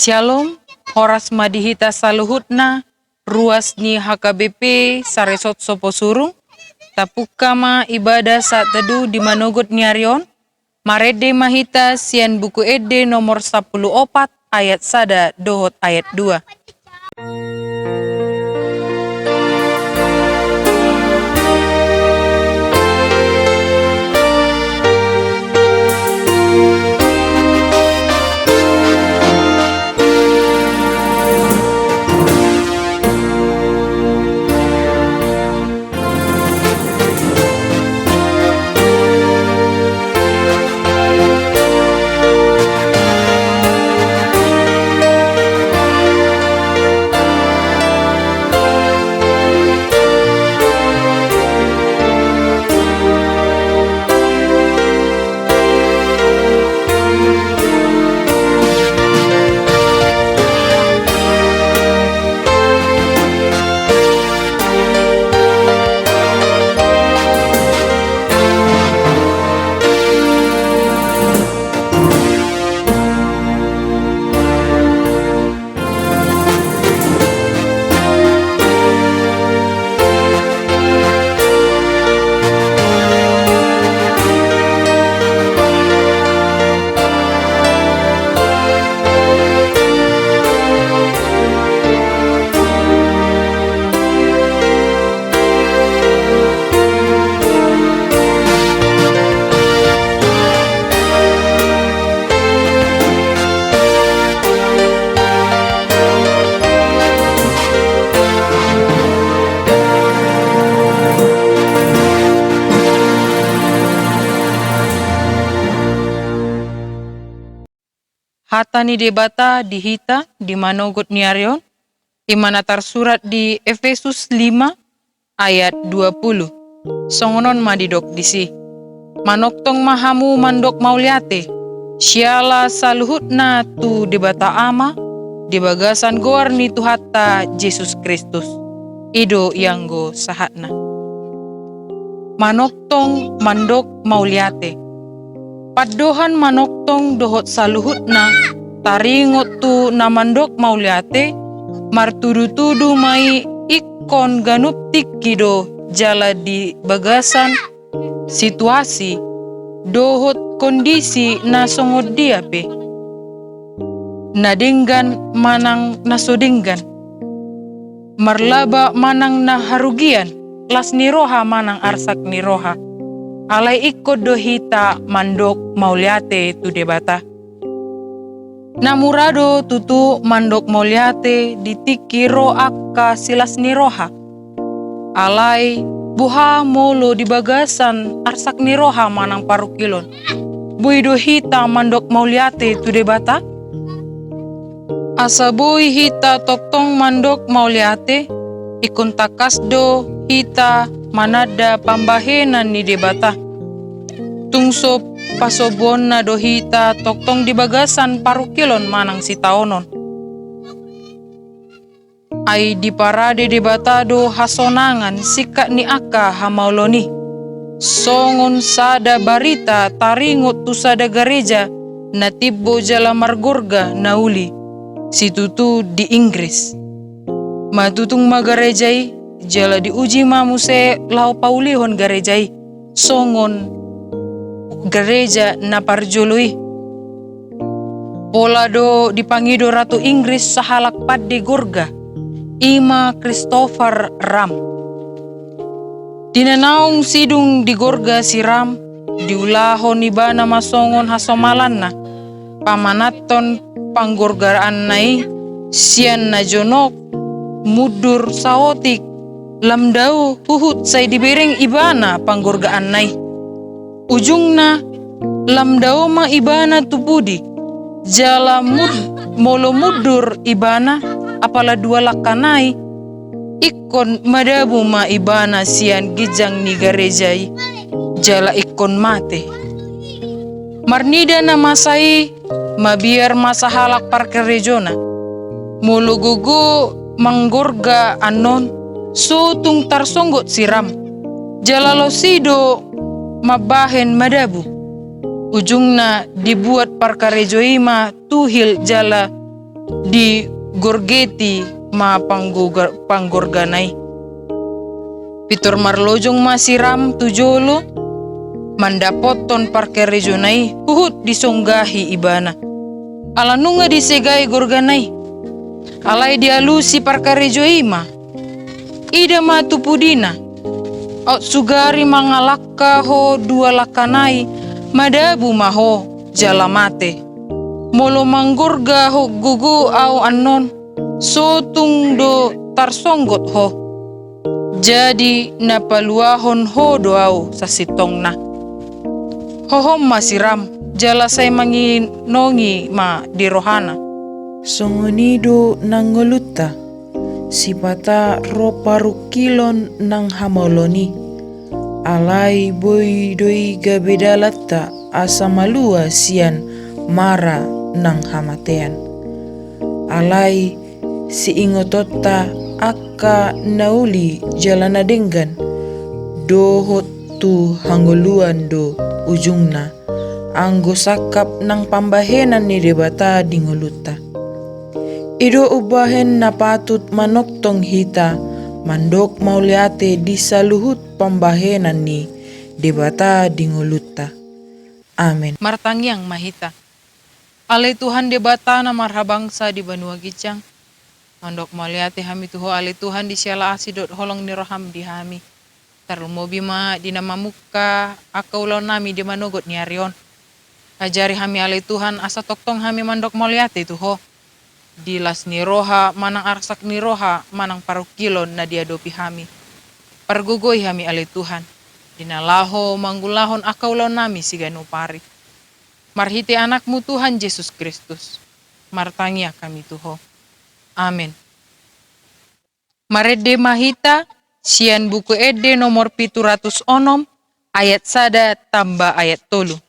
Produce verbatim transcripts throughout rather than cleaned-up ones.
Syalom, horas ma di hita saluhutna, ruas ni H K B P Saresot Soposurung. Tapungka ma ibadah saat teduh di manogot ni ari on. Marende ma hita sian Buku Ende nomor sampulu opat, ayat sada dohot ayat dua. Hata ni Debata di hita di manogot ni ari on, i ma na tarsurat di Efesus lima ayat dua puluh. Songon on ma didok disi: Manongtong ma hamu mandok mauliate, siala saluhutna tu Debata Ama, di bagasan goar ni Tuhanta Jesus Kristus. I do ianggo sahatna. Manongtong mandok mauliate. Pandohan manongtong dohot saluhutna taringot tu na mandok mauliate, martudutudu ma i ingkon ganup tingki do jala di bagasan situasi dohot kondisi na songon dia pe, na denggan manang na so denggan, marlaba manang na harugian, las ni roha manang arsak ni roha. Alai ingkon do hita mandok mauliate tu Debata. Na mura do tutu mandok mauliate di tingki ro angka silas ni roha. Alai boha molo di bagasan arsak ni roha manang parungkilon? Boi do hita mandok mauliate tu Debata? Asa boi hita tongtong mandok mauliate, ingkon tangkas do hita mananda pambahenan ni Debata. Tung so pasombuonna do hita tongtong di bagasan parungkilon manang sitaonon. Ai diparade Debata do hasonangan singkat ni angka hamaolon i. Songon sada barita taringot tu sada gareja na timbo jala margorga na uli, situtu di Inggris. Matutung ma gareja i, jala diuji ma muse laho paulihon gareja i songon gareja na parjolo i. Pola do dipangido Ratu Inggris sahalak pande gorga, i ma Christopher Ram. Di na naung sidung di gorga si Ram, diulahon ibana ma songon hasomalanna, pamananhon panggorgaanna i sian na jonok, mundur saotik, lam dao huhut sai dibereng ibana panggorgaanna i. Ujungna, lam dao ma ibana tu pudi, jala mud-, molo mundur ibana, apala dua langka nai, ingkon madabu ma ibana sian ginjang ni gareja i, jala ingkon mate. Marnida na masa i, mabiar ma sahalak parkarejona. Molo gogo manggorga annon, so tung tarsonggot si Ram. Jala los i do mambahen madabu. Ujungna dibuat parkarejo i ma tuhil jala digorgeti ma panggoga-, panggorgana i. Pintor marlojong ma si Ram tu jolo, mandapothon parkarejona i huhut disonggahi ibana. Ala nunga disegai gorgana i. Alai dialusi parkarejo i ma. Ida ma tu pudina. Aut sugari mangalangka ho dua langka nai, madabu ma ho jala mate. Molo manggorga ho gogo au annon, so tung do tarsonggot ho. Jadi na paluahon ho do au sasintongna. Hohom ma si Ram, jala sai manginongi ma di rohana. Songon i do nang ngolunta, sipata ro parungkilon nang hamaolon i. Alai boi do i gabe dalanta asa malua sian mara nang hamatean. Alai siingotonta angka na uli jala na denggan, dohot tu hangoluan do ujungna, anggo sangkap nang pambahenan ni Debata di ngolunta. I do umbahen na patut manongtong hita mandok mauliate di saluhut pambahenan ni Debata di ngolunta. Amen. Martangiang ma hita. Ale Tuhan Debata na marhabangsa di banua ginjang, mandok mauliate hami tu Ho ale Tuhan di siala asi dohot holong ni roham di hami. Tarlumobi ma di na mamungka angka ulaonnami di manogot ni ari on. Ajari hami ale Tuhan asa tongtong hami mandok mauliate tu Ho. Di las ni roha manang arsak ni roha manang parungkilon na diadopi hami. Pargogoi hami ale Tuhan, di na laho mangulahon angka ulaonnami siganup ari. Marhite Anakmu Tuhan Jesus Kristus, martangiang hami tu Ho. Amen. Marende ma hita sian Buku Ende nomor pitu ratus onom, ayat sada tamba ayat tolu.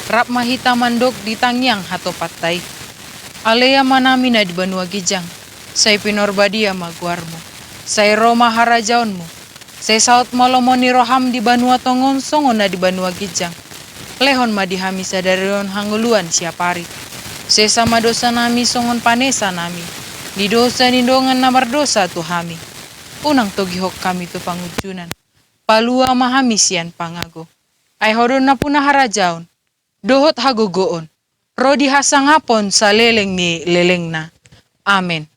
Rap ma hita mandok di tangiang hatopanta i. Ale Amanami na di banua ginjang, sai pinarbadia ma goarmu. Sai ro ma harajaonmu. Sai saut ma lomo ni roham di banua tonga on songon na di banua ginjang. Lehon ma di hami sadari on hangoluan siapari. Sesa ma dosanami songon panesanami di dosa ni dongan na mardosa tu hami. Unang togihon hami tu pangunjunan. Palua ma hami sian pangago. Ai Ho do nampuna harajaon, dohot hagogoon, ro di hasangapon saleleng ni lelengna. Amen.